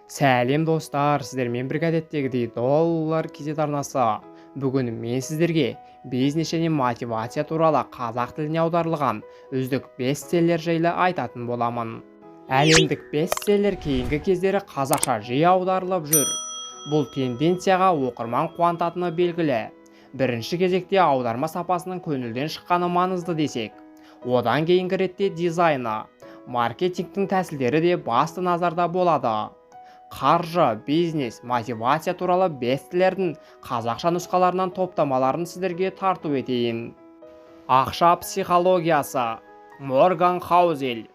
Сәлем, достар! Сіздермен бірге әдеттегідей Доллар KZ арнасы. Бүгін мен сіздерге бизнес және мотивация туралы қазақ тіліне аударылған үздік бестселлер жайлы айтатын боламын. Әлемдік бестселлер кейінгі кездері қазақша жиі аударылып жүр. Бұл тенденцияға оқырман қуантатыны белгілі. Бірінші кезекте аударма сапасының көңілден шыққаны маңызды десек, одан кейінгі ретте дизайны, маркетингтің тәсілдері де басты назарда болады. Қаржы, бизнес, мотивация туралы бестселлердің қазақша нұсқаларынан топтамаларын сіздерге тарту етейін. «Ақша психологиясы», Морган Хаузель.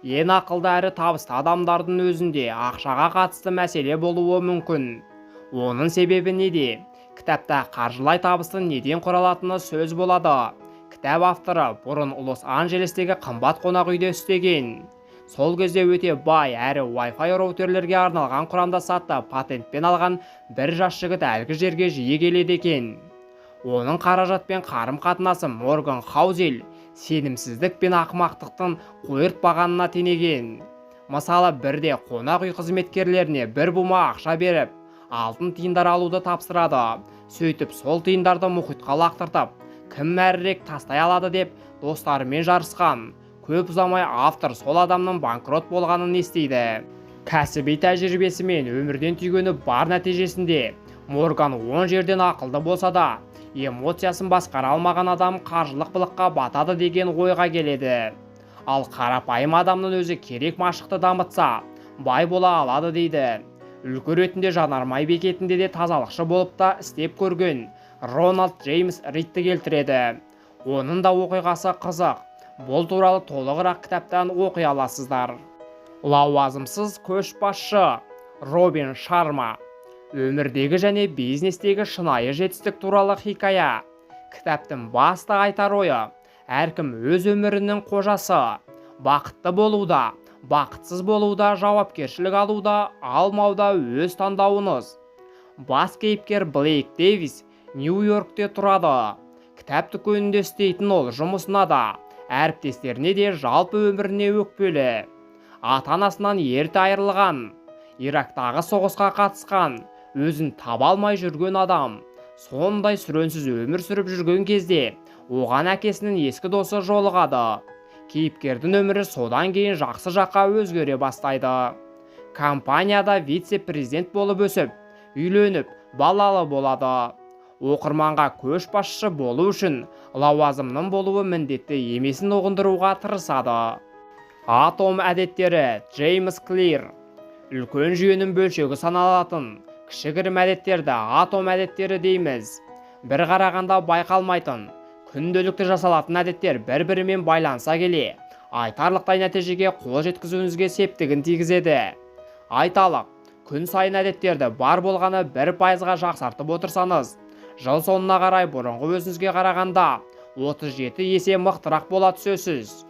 Ең ақылды әрі табысты адамдардың өзінде ақшаға қатысты мәселе болуы мүмкін. Оның себебі неде? Кітапта қаржылай табыстың неден құралатыны сөз болады. Кітап авторы бұрын Лос-Анджелестегі қымбат қонақ үйде істеген. Сол кезде өте бай әрі Wi-Fi роутерлерге арналған құрамдас затты патентпен алған бір жас жігіт әлгі жерге жиі келеді екен. Оның қаражатпен қарым-қатынасы Морган Хаузель сенімсіздік пен ақымақтықтың қойыртпағанына теңеген. Мысалы, бірде қонақ үй қызметкерлеріне бір бума ақша беріп, алтын тиындар алуды тапсырады. Сөйтіп, сол тиындарды мұхитқа лақтыртып, кім әрірек тастай алады деп достарымен жарысқан. Көп ұзамай автор сол адамның банкрот болғанын естиді. Кәсіби тәжірибесі мен өмірден түйгені бар. Нәтижесінде Морган он жерден ақылды болса да, эмоциясын басқара алмаған адам қаржылық былыққа батады деген ойға келеді. Ал қарапайым адамның өзі керек машықты дамытса, бай бола алады дейді. Үлгі ретінде жанармай бекетінде де тазалықшы болып та істеп көрген Роналд Джеймс Ридті келтіреді. Оның да оқиғасы қызық. Бұл туралы толығырақ кітаптан оқи аласыздар. «Лауазымсыз көшбасшы», Робин Шарма. Өмірдегі және бизнестегі шынайы жетістік туралы хикая. Кітаптың басты айтар ойы: әркім өз өмірінің қожасы. Бақытты болуда, бақытсыз болуда, жауапкершілік алуда, алмауда өз таңдауыңыз. Бас кейіпкер Блейк Дэвис Нью-Йоркте тұрады. Кітап дүкенінде істейтін ол жұмысына да, әріптестеріне де, жалпы өміріне өкпелі. Ата-анасынан ерте айырылған, Ирактағы соғысқа қатысқан, өзін таба алмай жүрген адам. Сондай сүренсіз өмір сүріп жүрген кезде оған әкесінің ескі досы жолығады. Кейіпкердің өмірі содан кейін жақсы жаққа өзгере бастайды. Компанияда вице-президент болып өсіп, үйленіп, балалы болады. Оқырманға көшбасшы болу үшін лауазымның болуы міндетті емесін ұғындыруға тырысады. «Атом әдеттері», Джеймс Клир. Үлкен жүйенің бөлшегі саналатын кішігірім әдеттерді атом әдеттері дейміз. Бір қарағанда байқалмайтын, күнделікті жасалатын әдеттер бір-бірімен байланыса келе, айтарлықтай нәтижеге қол жеткізуіңізге септігін тигізеді. Айталық, күн сайын әдеттерді бар болғаны 1%-ға жақсартып отырсаңыз, жыл соңына қарай бұрынғы өзіңізге қарағанда 37 есе мықтырақ бола түсесіз.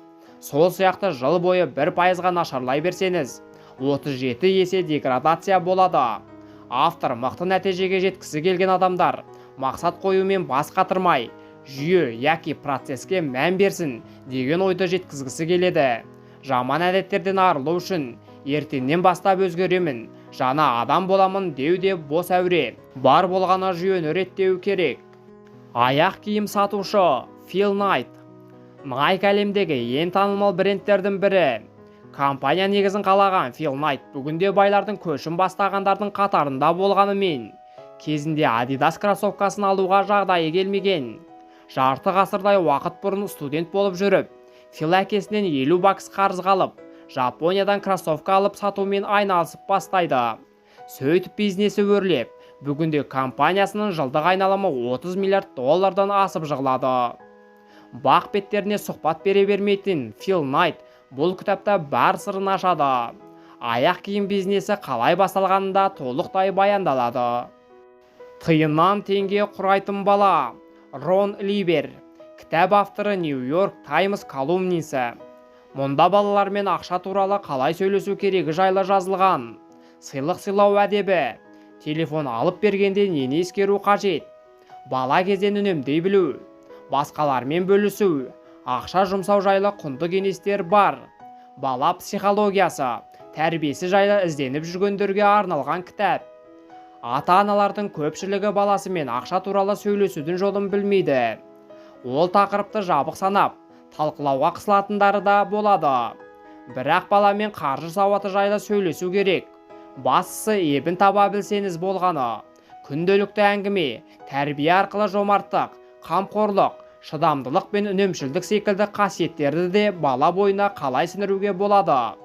Сол сияқты жыл бойы 1%-ға нашарлай берсеңіз, 37 есе деградация болады. Автор мықты нәтижеге жеткісі келген адамдар мақсат қоюмен бас қатырмай, жүйе яки процеске мән берсін деген ойды жеткізгісі келеді. Жаман әдеттерден арылу үшін ертеңнен бастап өзгеремін, жаңа адам боламын деу де бос әуре. Бар болғаны жүйені реттеу керек. «Аяқ киім сатушы», Фил Найт. Найк әлемдегі ең танымал брендтердің бірі. Компания негізін қалаған Фил Найт бүгінде байлардың көшін бастағандардың қатарында болғанымен, кезінде Адидас кроссовкасын алуға жағдайы келмеген. Жарты ғасырдай уақыт бұрын студент болып жүріп, Фил әкесінен 50 бакс қарызға алып, Жапониядан кроссовка алып сатумен айналысып бастайды. Сөйтіп бизнесі өрлеп, бүгінде компаниясының жылдық айналымы 30 миллиард доллардан асып жығылады. Бақ беттеріне сұхбат бере бермейтін Фил Найт бұл кітапта бар сырын ашады. Аяқ киім бизнесі қалай басталғанында толықтай баяндалады. «Тиыннан теңге құрайтын бала», Рон Либер. Кітап авторы Нью-Йорк Таймс колумнисі. Мұнда балалармен ақша туралы қалай сөйлесу керегі жайлы жазылған. Сыйлық сыйлау әдебі, телефон алып бергенде нені ескеру қажет, бала кезден үнемдей білу, басқалармен бөлісу, ақша жұмсау жайлы құнды кеңестер бар. Бала психологиясы, тәрбиесі жайлы ізденіп жүргендерге арналған кітап. Ата-аналардың көпшілігі баласымен ақша туралы сөйлесудің жолын білмейді. Ол тақырыпты жабық санап, талқылауға қысылатындары да болады. Бірақ баламен қаржы сауаты жайлы сөйлесу керек. Бастысы ебін таба білсеңіз болғаны. Күнделікті әңгіме, тәрбие арқылы жомарттық, қамқорлық, шыдамдылық пен үнемшілдік секілді қасиеттерді де бала бойына қалай сіңіруге болады.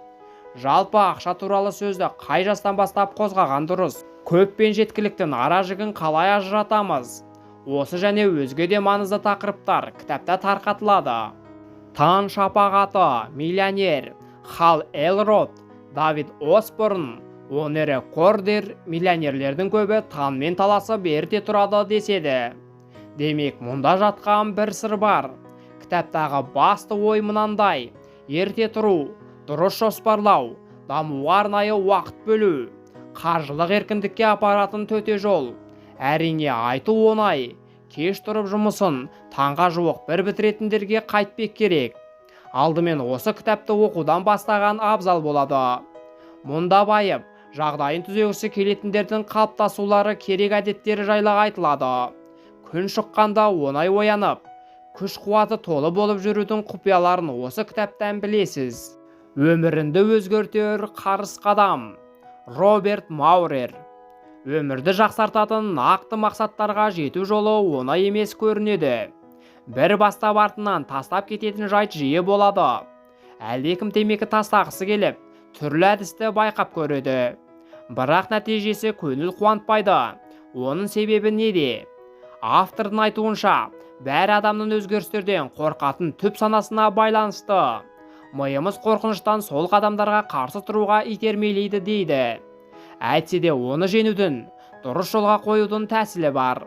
Жалпы ақша туралы сөзді қай жастан бастап қозғаған дұрыс? Көп пен жеткіліктің ара жігін қалай ажыратамыз? Осы және өзге де маңызды тақырыптар кітапта тарқатылады. Таң шапағаты, миллионер, Хал Элрод, Давид Осборн, Онере Кордер миллионерлердің көбі таңмен таласып ерте тұрады деседі. Демек, мұнда жатқан бір сыр бар. Кітаптағы басты ой мынандай: ерте тұру, дұрыс жоспарлау, дамуға арнайы уақыт бөлу, қаржылық еркіндікке апаратын төте жол. Әрине, айту оңай. Кеш тұрып жұмысын таңға жуық бір бітіретіндерге қайтпек керек. Алдымен осы кітапты оқудан бастаған абзал болады. Мұнда байып, жағдайын түзегісі келетіндердің қалыптасулары керек әдеттері жайлы айтылады. Күн шыққанда оңай оянып, күш қуаты толы болып жүрудің құпияларын осы кітаптан білесіз. Өміріңді өзгертер қарыс қадам. Роберт Маурер. Өмірді жақсартатын нақты мақсаттарға жету жолы оңай емес көрінеді. Бір бастап артынан тастап кететін жайт жиі болады. Әлдекім темекі тастағысы келіп, түрлі әдісті байқап көреді. Бірақ нәтижесі көңіл қуантпайды. Оның себебі неде? Автордың айтуынша, бәрі адамның өзгерістерден қорқатын түп санасына байланысты. Миымыз қорқыныштан сол қадамдарға қарсы тұруға итермелейді дейді. Әйтсе де оны жеңудің, дұрыс жолға қоюдың тәсілі бар.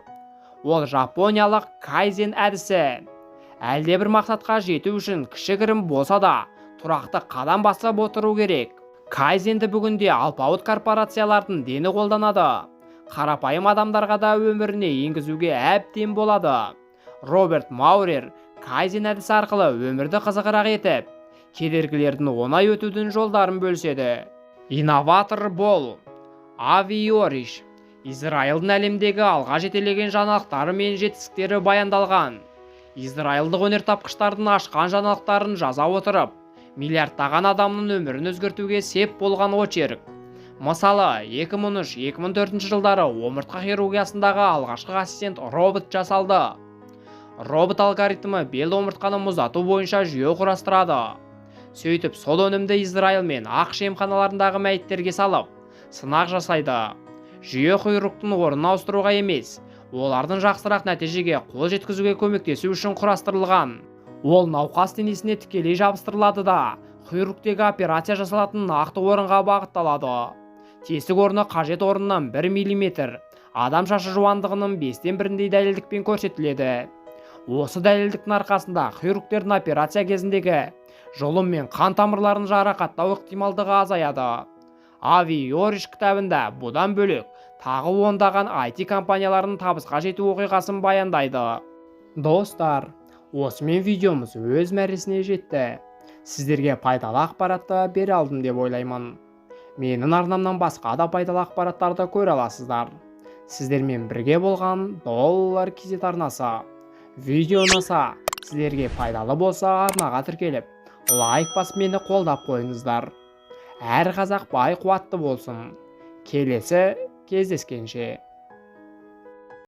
Ол жапониялық кайзен әдісі. Әлде бір мақсатқа жету үшін кішігірім болса да тұрақты қадам басып отыру керек. Кайзенді бүгінде алпауыт корпорациялардың дені қолданады. Қарапайым адамдарға да өміріне енгізуге әбден болады. Роберт Маурер кайзен әдісі арқылы өмірді қызығырақ етіп, кедергілердің оңай өтудің жолдарын бөліседі. Инноватор бол. Ави Йориш. Израильдің әлемдегі алға жетелеген жаңалықтары мен жетістіктері баяндалған. Израильдық өнертапқыштардың ашқан жаңалықтарын жаза отырып, миллиардтаған адамның өмірін өзгертуге сеп болған очерк. Мысалы, 2003-2004 жылдары омыртқа хирургиясындағы алғашқы ассистент робот жасалды. Робот алгоритмі бел омыртқаны мұздату бойынша жүйе құрастырады. Сөйтіп, сол өнімді Израиль мен ақш емханаларындағы мәйіттерге салып, сынақ жасайды. Жүйе хирургтың орнын ауыстыруға емес, олардың жақсырақ нәтижеге қол жеткізуге көмектесу үшін құрастырылған. Ол науқас денесіне тікелей жабыстырылады да, хирургтегі операция жасалатын нақты орынға бағытталады. Тесік орны қажет орыннан 1 мм, адам шашы жуандығының 1/5-індей дәлелдікпен көрсетіледі. Осы дәлелдіктің арқасында хирургтердің операция кезіндегі жұлын мен қан тамырларын жарақаттау ықтималдығы азаяды. Ави Йориш кітабында бұдан бөлек тағы ондаған IT компанияларының табысқа жету оқиғасын баяндайды. Достар, осымен видеомыз өз мәресіне жетті. Сіздерге пайдалы ақпаратты бере алдым деп ойлаймын. Менің арнамнан басқа да пайдалы ақпараттарды көре аласыздар. Сіздермен бірге болған Доллар KZ арнасы. Видео ұнаса, сіздерге пайдалы болса арнаға тіркеліп, лайк басып мені қолдап қойыңыздар. Әр қазақ бай қуатты болсын. Келесі кездескенше.